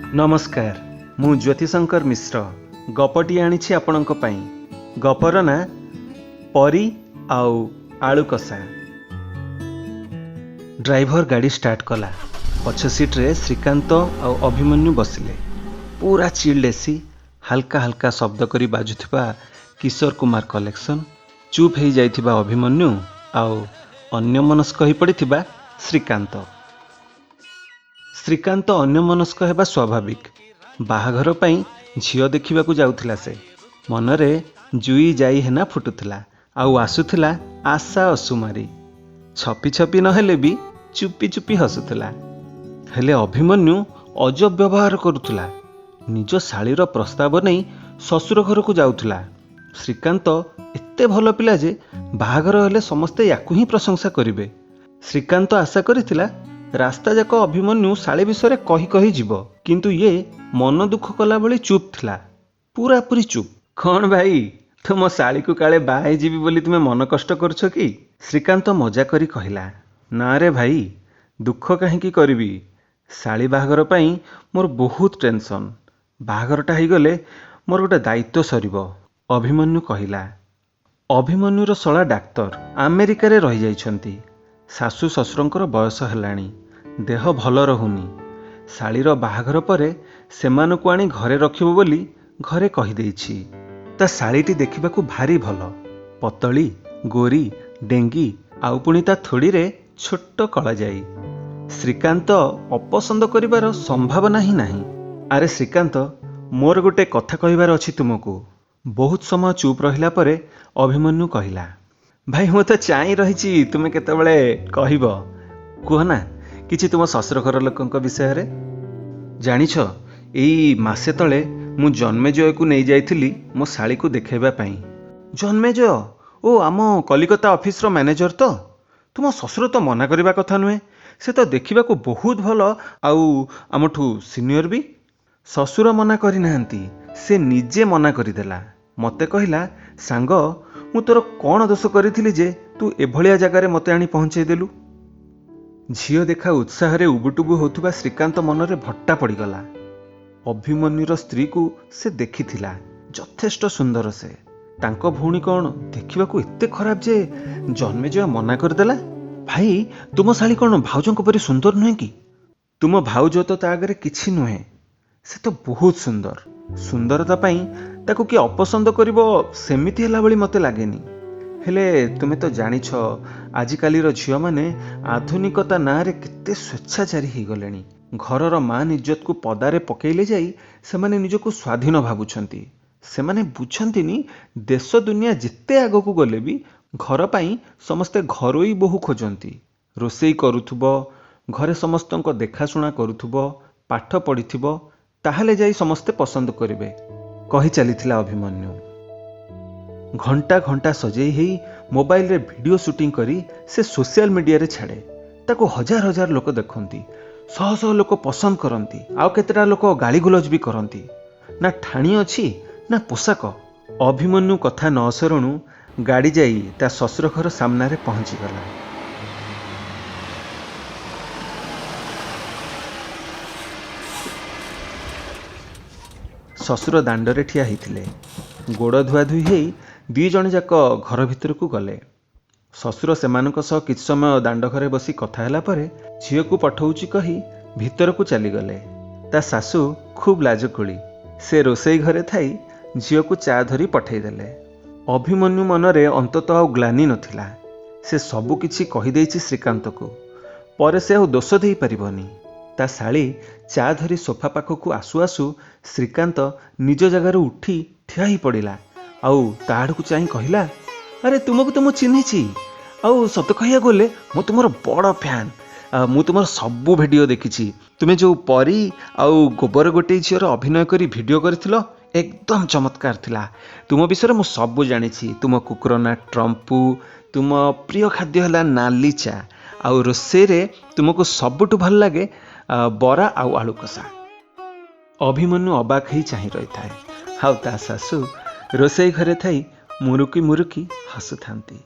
ନମସ୍କାର, ମୁଁ ଜ୍ୟୋତିଶଙ୍କର ମିଶ୍ର ଗପଟି ଆଣିଛି ଆପଣଙ୍କ ପାଇଁ। ଗପର ନାଁ ପରୀ ଆଉ ଆଳୁ କଷା। ଡ୍ରାଇଭର ଗାଡ଼ି ଷ୍ଟାର୍ଟ କଲା। ପଛ ସିଟ୍ରେ ଶ୍ରୀକାନ୍ତ ଆଉ ଅଭିମନ୍ୟୁ ବସିଲେ। ପୁରା ଚିଲ୍ଡ ଏସି, ହାଲକା ହାଲକା ଶବ୍ଦ କରି ବାଜୁଥିବା କିଶୋର କୁମାର କଲେକ୍ସନ୍। ଚୁପ୍ ହେଇଯାଇଥିବା ଅଭିମନ୍ୟୁ ଆଉ ଅନ୍ୟମନସ୍କ ହୋଇପଡ଼ିଥିବା ଶ୍ରୀକାନ୍ତ। ଶ୍ରୀକାନ୍ତ ଅନ୍ୟମନସ୍କ ହେବା ସ୍ୱାଭାବିକ। ବାହାଘର ପାଇଁ ଝିଅ ଦେଖିବାକୁ ଯାଉଥିଲା ସେ। ମନରେ ଜୁଇ ଯାଇ ହେନା ଫୁଟୁଥିଲା ଆଉ ଆସୁଥିଲା ଆଶା ଅସୁମାରୀ। ଛପି ଛପି ନହେଲେ ବି ଚୁପି ଚୁପି ହସୁଥିଲା। ହେଲେ ଅଭିମନ୍ୟୁ ଅଜବ ବ୍ୟବହାର କରୁଥିଲା। ନିଜ ଶାଳୀର ପ୍ରସ୍ତାବ ନେଇ ଶ୍ୱଶୁର ଘରକୁ ଯାଉଥିଲା। ଶ୍ରୀକାନ୍ତ ଏତେ ଭଲ ପିଲା ଯେ ବାହାଘର ହେଲେ ସମସ୍ତେ ୟାକୁ ହିଁ ପ୍ରଶଂସା କରିବେ। ଶ୍ରୀକାନ୍ତ ଆଶା କରିଥିଲା ରାସ୍ତା ଯାକ ଅଭିମନ୍ୟୁ ଶାଳୀ ବିଷୟରେ କହି କହି ଯିବ, କିନ୍ତୁ ଇଏ ମନ ଦୁଃଖ କଲା ଭଳି ଚୁପ୍ ଥିଲା, ପୁରାପୁରି ଚୁପ୍। କ'ଣ ଭାଇ, ତୁମ ଶାଳୀକୁ କାଳେ ବାହା ହେଇଯିବି ବୋଲି ତୁମେ ମନ କଷ୍ଟ କରୁଛ କି? ଶ୍ରୀକାନ୍ତ ମଜା କରି କହିଲା। ନା ରେ ଭାଇ, ଦୁଃଖ କାହିଁକି କରିବି? ଶାଳୀ ବାହାଘର ପାଇଁ ମୋର ବହୁତ ଟେନସନ୍। ବାହାଘରଟା ହେଇଗଲେ ମୋର ଗୋଟେ ଦାୟିତ୍ୱ ସରିବ, ଅଭିମନ୍ୟୁ କହିଲା। ଅଭିମନ୍ୟୁର ଶଳା ଡାକ୍ତର, ଆମେରିକାରେ ରହିଯାଇଛନ୍ତି। ଶାଶୁ ଶ୍ୱଶୁରଙ୍କର ବୟସ ହେଲାଣି, ଦେହ ଭଲ ରହୁନି। ଶାଳୀର ବାହାଘର ପରେ ସେମାନଙ୍କୁ ଆଣି ଘରେ ରଖିବ ବୋଲି ଘରେ କହିଦେଇଛି। ତା ଶାଳୀଟି ଦେଖିବାକୁ ଭାରି ଭଲ, ପତଳି, ଗୋରୀ, ଡେଙ୍ଗି, ଆଉ ପୁଣି ତା ଥୋଡ଼ିରେ ଛୋଟ କଳାଯାଇ। ଶ୍ରୀକାନ୍ତ ଅପସନ୍ଦ କରିବାର ସମ୍ଭାବନା ହିଁ ନାହିଁ। ଆରେ ଶ୍ରୀକାନ୍ତ, ମୋର ଗୋଟେ କଥା କହିବାର ଅଛି ତୁମକୁ। ବହୁତ ସମୟ ଚୁପ୍ ରହିଲା ପରେ ଅଭିମନ୍ୟୁ କହିଲା। ଭାଇ, ମୁଁ ତ ଚାହିଁ ରହିଛି ତୁମେ କେତେବେଳେ କହିବ। କୁହ ନା କିଛି ତୁମ ଶ୍ୱଶୁର ଘର ଲୋକଙ୍କ ବିଷୟରେ। ଜାଣିଛ, ଏଇ ମାସେ ତଳେ ମୁଁ ଜନ୍ମେଜୟକୁ ନେଇଯାଇଥିଲି ମୋ ଶାଳୀକୁ ଦେଖାଇବା ପାଇଁ। ଜନ୍ମେଜୟ? ଓ, ଆମ କଲିକତା ଅଫିସର ମ୍ୟାନେଜର ତ? ତୁମ ଶ୍ୱଶୁର ତ ମନା କରିବା କଥା ନୁହେଁ। ସେ ତ ଦେଖିବାକୁ ବହୁତ ଭଲ ଆଉ ଆମଠୁ ସିନିୟର ବି। ଶ୍ୱଶୁର ମନା କରିନାହାନ୍ତି, ସେ ନିଜେ ମନା କରିଦେଲା। ମୋତେ କହିଲା, ସାଙ୍ଗ, ମୁଁ ତୋର କ'ଣ ଦୋଷ କରିଥିଲି ଯେ ତୁ ଏଭଳିଆ ଜାଗାରେ ମୋତେ ଆଣି ପହଞ୍ଚେଇ ଦେଲୁ? ଝିଅ ଦେଖା ଉତ୍ସାହରେ ଉବୁଟୁବୁ ହେଉଥିବା ଶ୍ରୀକାନ୍ତ ମନରେ ଭଟ୍ଟା ପଡ଼ିଗଲା। ଅଭିମନ୍ୟୁର ସ୍ତ୍ରୀକୁ ସେ ଦେଖିଥିଲା, ଯଥେଷ୍ଟ ସୁନ୍ଦର ସେ। ତାଙ୍କ ଭଉଣୀ କ'ଣ ଦେଖିବାକୁ ଏତେ ଖରାପ ଯେ ଜନ୍ମେଜୟ ମନା କରିଦେଲା? ଭାଇ, ତୁମ ଶାଳୀ କ'ଣ ଭାଉଜଙ୍କ ପରି ସୁନ୍ଦର ନୁହେଁ କି? ତୁମ ଭାଉଜ ତ ତା ଆଗରେ କିଛି ନୁହେଁ। ସେ ତ ବହୁତ ସୁନ୍ଦର। ସୁନ୍ଦରତା ପାଇଁ ତାକୁ କିଏ ଅପସନ୍ଦ କରିବ ସେମିତି ହେଲା ଭଳି ମୋତେ ଲାଗେନି। ହେଲେ ତୁମେ ତ ଜାଣିଛ ଆଜିକାଲିର ଝିଅମାନେ ଆଧୁନିକତା ନାଁରେ କେତେ ସ୍ୱେଚ୍ଛାଚାରୀ ହେଇଗଲେଣି। ଘରର ମାନ ଇଜ୍ଜତକୁ ପଦାରେ ପକେଇଲେ ଯାଇ ସେମାନେ ନିଜକୁ ସ୍ୱାଧୀନ ଭାବୁଛନ୍ତି। ସେମାନେ ବୁଝନ୍ତିନି ଦେଶ ଦୁନିଆ ଯେତେ ଆଗକୁ ଗଲେ ବି ଘର ପାଇଁ ସମସ୍ତେ ଘରୋଇ ବୋହୂ ଖୋଜନ୍ତି। ରୋଷେଇ କରୁଥିବ, ଘରେ ସମସ୍ତଙ୍କ ଦେଖାଶୁଣା କରୁଥିବ, ପାଠ ପଢ଼ିଥିବ, ତାହେଲେ ଯାଇ ସମସ୍ତେ ପସନ୍ଦ କରିବେ, କହି ଚାଲିଥିଲା ଅଭିମନ୍ୟୁ। ଘଣ୍ଟା ଘଣ୍ଟା ସଜେଇ ହେଇ ମୋବାଇଲରେ ଭିଡ଼ିଓ ସୁଟିଂ କରି ସେ ସୋସିଆଲ ମିଡ଼ିଆରେ ଛାଡ଼େ। ତାକୁ ହଜାର ହଜାର ଲୋକ ଦେଖନ୍ତି, ଶହ ଶହ ଲୋକ ପସନ୍ଦ କରନ୍ତି, ଆଉ କେତେଟା ଲୋକ ଗାଳିଗୁଲଜ ବି କରନ୍ତି। ନା ଠାଣି ଅଛି ନା ପୋଷାକ। ଅଭିମନ୍ୟୁ କଥା ନ ସରୁଣୁ ଗାଡ଼ି ଯାଇ ତା ଶ୍ୱଶୁର ଘର ସାମ୍ନାରେ ପହଞ୍ଚିଗଲା। ଶ୍ୱଶୁର ଦାଣ୍ଡରେ ଠିଆ ହେଇଥିଲେ। ଗୋଡ଼ ଧୁଆଧୁଇ ହେଇ ଦୁଇ ଜଣ ଯାକ ଘର ଭିତରକୁ ଗଲେ। ଶ୍ୱଶୁର ସେମାନଙ୍କ ସହ କିଛି ସମୟ ଦାଣ୍ଡ ଘରେ ବସି କଥା ହେଲା ପରେ ଝିଅକୁ ପଠଉଛି କହି ଭିତରକୁ ଚାଲିଗଲେ। ତା ଶାଶୁ ଖୁବ୍ ଲାଜକୁଳି। ସେ ରୋଷେଇ ଘରେ ଥାଇ ଝିଅକୁ ଚା ଧରି ପଠେଇଦେଲେ। ଅଭିମନ୍ୟୁ ମନରେ ଅନ୍ତତଃ ଆଉ ଗ୍ଲାନି ନଥିଲା। ସେ ସବୁ କିଛି କହିଦେଇଛି ଶ୍ରୀକାନ୍ତକୁ, ପରେ ସେ ଆଉ ଦୋଷ ଦେଇପାରିବନି। ତା ଶାଳୀ ଚା ଧରି ସୋଫା ପାଖକୁ ଆସୁ ଆସୁ ଶ୍ରୀକାନ୍ତ ନିଜ ଜାଗାରୁ ଉଠି ଠିଆ ହେଇ ପଡ଼ିଲା ଆଉ ତା ଆଡ଼କୁ ଚାହିଁ କହିଲା, ଆରେ ତୁମକୁ ତ ମୁଁ ଚିହ୍ନିଛି, ଆଉ ସତ କହିବାକୁ ଗଲେ ମୁଁ ତୁମର ବଡ଼ ଫ୍ୟାନ୍। ମୁଁ ତୁମର ସବୁ ଭିଡ଼ିଓ ଦେଖିଛି। ତୁମେ ଯେଉଁ ପରୀ ଆଉ ଗୋବର ଗୋଟେଇ ଝିଅର ଅଭିନୟ କରି ଭିଡ଼ିଓ କରିଥିଲ, ଏକଦମ ଚମତ୍କାର ଥିଲା। ତୁମ ବିଷୟରେ ମୁଁ ସବୁ ଜାଣିଛି। ତୁମ କୁକୁର ନାଁ ଟ୍ରମ୍ପୁ, ତୁମ ପ୍ରିୟ ଖାଦ୍ୟ ହେଲା ନାଲି ଚା, ଆଉ ରୋଷେଇରେ ତୁମକୁ ସବୁଠୁ ଭଲ ଲାଗେ ବରା ଆଉ ଆଳୁ କଷା। ଅଭିମନ୍ୟୁ ଅବାକ ହେଇ ଚାହିଁ ରହିଥାଏ ଆଉ ତା ଶାଶୁ ରୋଷେଇ ଘରେ ଥାଇ ମୁରୁକି ମୁରୁକି ହସୁଥାନ୍ତି।